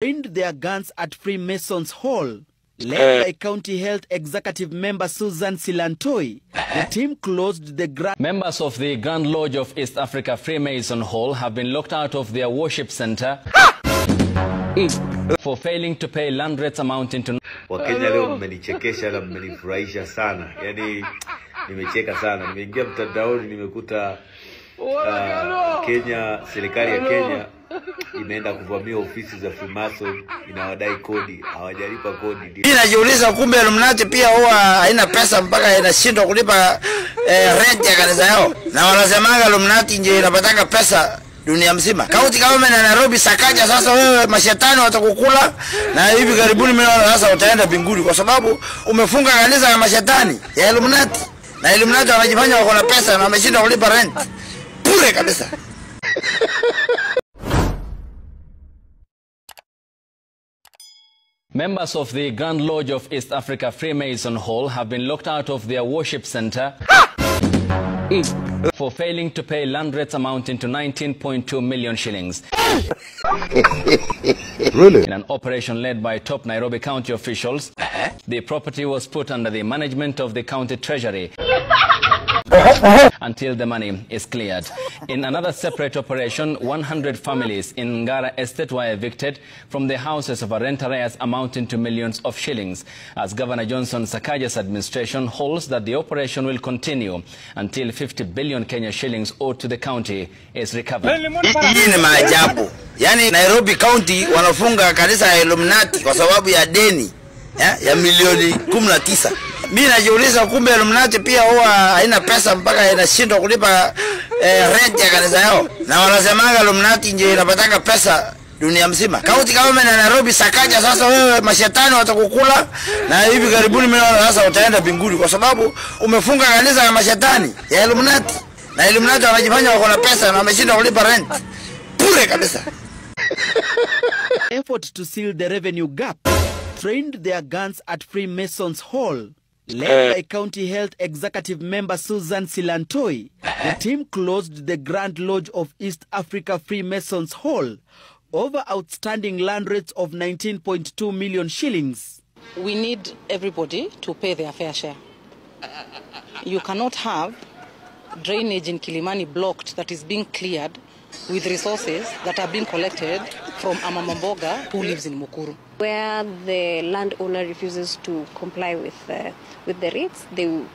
Trained their guns at Freemasons Hall. Led by County Health Executive Member Susan Silantoi, the team closed the Grand... Members of the Grand Lodge of East Africa Freemason Hall have been locked out of their worship center for failing to pay land rates amounting to... Wakenya leo mmenichekesha na mmenifurahisha sana. Yaani nimecheka sana. Nimeingia mtandaoni nimekuta Kenya, serikali ya Kenya imeenda kuvamia ofisi za Freemason, inawadai kodi, hawajalipa kodi. Mimi najiuliza kumbe Illuminati pia huwa haina pesa mpaka inashindwa kulipa rent ya kanisa yao. Na wanasemanga Illuminati ndio inapataka pesa dunia mzima. County government ya Nairobi Sakaja, sasa wewe mashetani watakukula, na hivi karibuni mimi naona sasa utaenda mbinguni kwa sababu umefunga kanisa ya mashetani ya Illuminati. Na Illuminati wanajifanya wako na pesa na wameshindwa kulipa rent. Bure kabisa. Members of the Grand Lodge of East Africa Freemason Hall have been locked out of their worship center for failing to pay land rates amounting to 19.2 million shillings. Really? In an operation led by top Nairobi County officials, the property was put under the management of the county treasury until the money is cleared. In another separate operation, 100 families in Ngara Estate were evicted from the houses of rent arrears amounting to millions of shillings, as Governor Johnson Sakaja's administration holds that the operation will continue until 50 billion Kenya shillings owed to the county is recovered. Hii ni maajabu. Yaani Nairobi County wanafunga kanisa ya Illuminati kwa sababu ya deni ya milioni 19. Mimi najiuliza kumbe Illuminati pia huwa haina pesa mpaka inashindwa kulipa rent ya kanisa yao. Na wanasemanga Illuminati ndio inapataka pesa dunia mzima. County government ya Nairobi Sakaja, sasa wewe mashetani watakukula, na hivi karibuni mimi naona sasa utaenda mbinguni kwa sababu umefunga kanisa ya mashetani ya Illuminati. Na Illuminati wanajifanya wako na pesa na wameshindwa kulipa rent. Bure kabisa. Effort to seal the revenue gap, trained their guns at Freemasons Hall. Led by County Health Executive Member Susan Silantoi, the team closed the Grand Lodge of East Africa Freemasons Hall over outstanding land rates of 19.2 million shillings. We need everybody to pay their fair share. You cannot have drainage in Kilimani blocked that is being cleared with resources that are being collected from Amamamboga who lives in Mukuru. Where the landowner refuses to comply with the rates,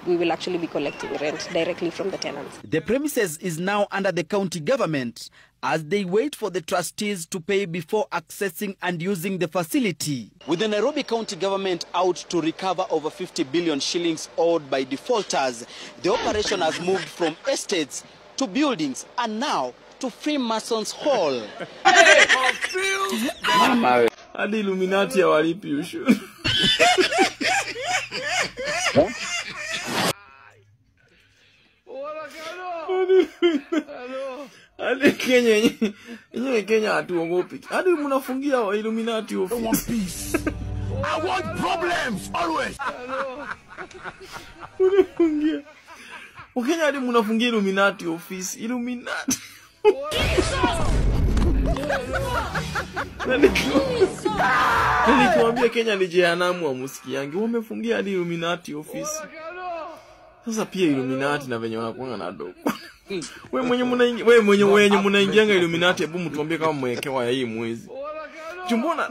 we will actually be collecting rent directly from the tenants. The premises is now under the county government as they wait for the trustees to pay before accessing and using the facility. With the Nairobi County government out to recover over 50 billion shillings owed by defaulters, the operation has moved from estates to buildings and now to Freemasons Hall. Hadi Illuminati hawalipi ushuru. Hadi Kenya yenyewe, Kenya hatuogopi. Hadi mnafungia wa Illuminati office. I want peace. I want problems always. Unafungia. Wakenya hadi mnafungia Illuminati office. Illuminati. Nilikwambia Kenya ni jehanamu wa musikiangi. Wamefungia hadi Illuminati office. Sasa pia Illuminati na venye wanakuanga na dogo. Wewe mwenye mnaingia, wewe mwenye mnaingianga Illuminati, hebu mtuambie kama mwekewa ya hii mwezi. Chumbona.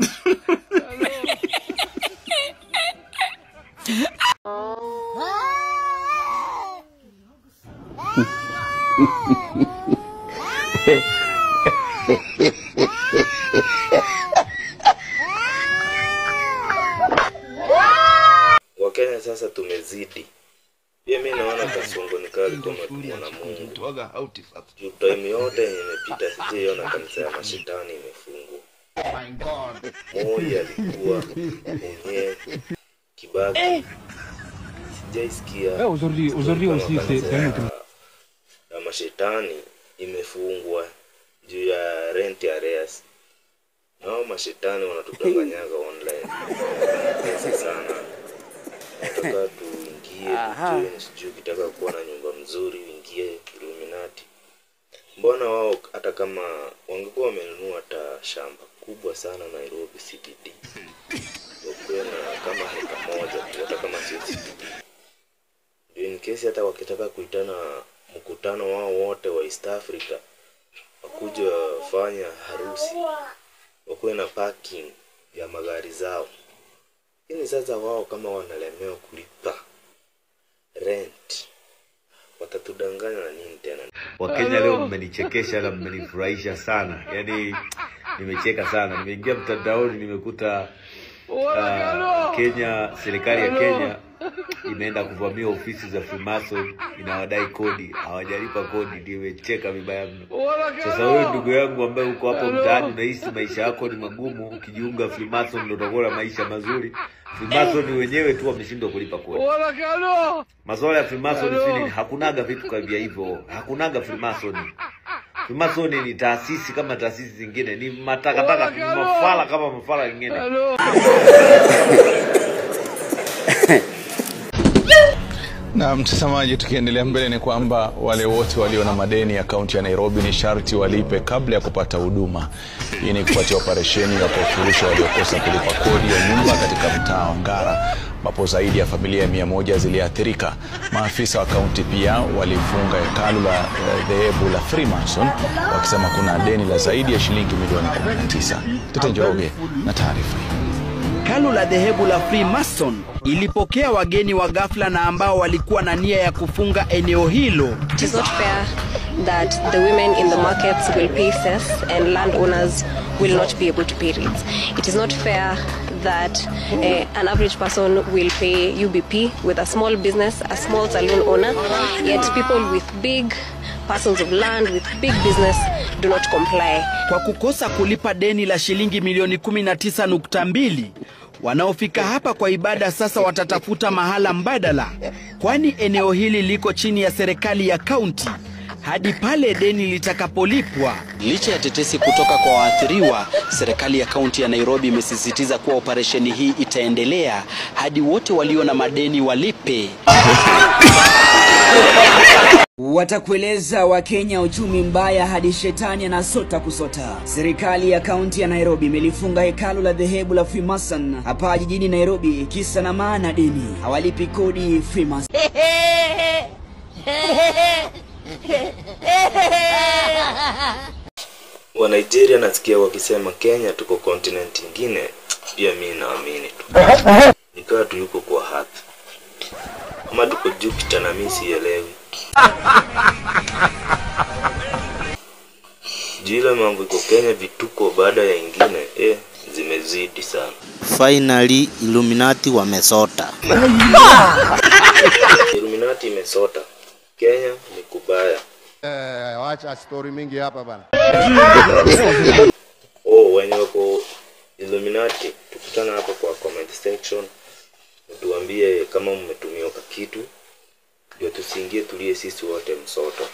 Wakenya sasa tumezidi. Pia mimi naona Kasongo ni kali kwa na Mungu. Time yote imepita sijaiona kanisa ya mashetani imefungwa. Moi alikuwa mwenye Kibaki. Sijaisikia ya mashetani imefungwa juu ya rent arrears. Nao mashetani wanatudanganyaga online. Pesa sana. Nataka tuingie tujoin, sijui ukitaka kuwa na nyumba mzuri uingie Illuminati. Mbona wao hata kama wangekuwa wamenunua hata shamba kubwa sana Nairobi CBD. Wakuwe na kama heka moja tu, hata kama sio CBD. Ndio in case hata wakitaka kuitana mkutano wao wote wa East Africa, wakuja wafanya harusi, wakuwe na parking ya magari zao. Lakini sasa wao kama wanalemewa kulipa rent, watatudanganya na nini tena? Wakenya leo mmenichekesha na mmenifurahisha sana. Yaani nimecheka sana. Nimeingia mtandaoni nimekuta Kenya, serikali ya Kenya imeenda kuvamia ofisi za Freemason, inawadai kodi, hawajalipa kodi. Nimecheka vibaya mno. Sasa wewe ndugu yangu ambaye uko hapo mtaani unahisi maisha yako ni magumu, ukijiunga Freemason ndio utakuwa na maisha mazuri. Freemason wenyewe tu wameshindwa kulipa kodi. Masuala ya Freemason sio, hakunaga vitu kama hivyo. Hakunaga Freemason. Freemason ni taasisi kama taasisi zingine, ni matakataka, ni mafala kama mafala wengine. Na mtazamaji, tukiendelea mbele ni kwamba wale wote walio na madeni ya kaunti ya Nairobi ni sharti walipe kabla ya kupata huduma. Hii ni kufuatia operesheni ya kuwafurusha waliokosa kulipa kodi ya nyumba katika mtaa wa Ngara, ambapo zaidi ya familia 100 ziliathirika. Maafisa wa kaunti pia walifunga hekalu la dhehebu la Freemason wakisema kuna deni la zaidi ya shilingi milioni 19. Tete Njoroge na taarifa hii. Hekalu la dhehebu la Freemason ilipokea wageni wa ghafla na ambao walikuwa na nia ya kufunga eneo hilo. It is not fair that the women in the markets will pay cess and landowners will not be able to pay rates. It is not fair that an average person will pay UBP with a small business, a small saloon owner, yet people with big parcels of land, with big business do not comply. Kwa kukosa kulipa deni la shilingi milioni 19.2, wanaofika hapa kwa ibada sasa watatafuta mahala mbadala, kwani eneo hili liko chini ya serikali ya kaunti hadi pale deni litakapolipwa. Licha ya tetesi kutoka kwa waathiriwa, serikali ya kaunti ya Nairobi imesisitiza kuwa operesheni hii itaendelea hadi wote walio na madeni walipe. Watakueleza Wakenya uchumi mbaya hadi shetani anasota kusota. Serikali ya kaunti ya Nairobi imelifunga hekalu la dhehebu la Freemason hapa jijini Nairobi, kisa na maana deni. Hawalipi kodi Freemason. Wa Nigeria nasikia wakisema Kenya tuko continent ingine, pia mimi naamini tu. Nikawa tu yuko kwa hati. Ama tuko Jupiter na mimi sielewi. Jila mambo iko Kenya, vituko baada ya ingine zimezidi sana. Finally Illuminati wamesota. Illuminati imesota. Kenya ni kubaya. Wacha story mingi hapa bana. Wenye wako Illuminati, tukutana hapa kwa comment section. Tuambie kama mmetumia kitu, ndio tusiingie tulie sisi wote msoto.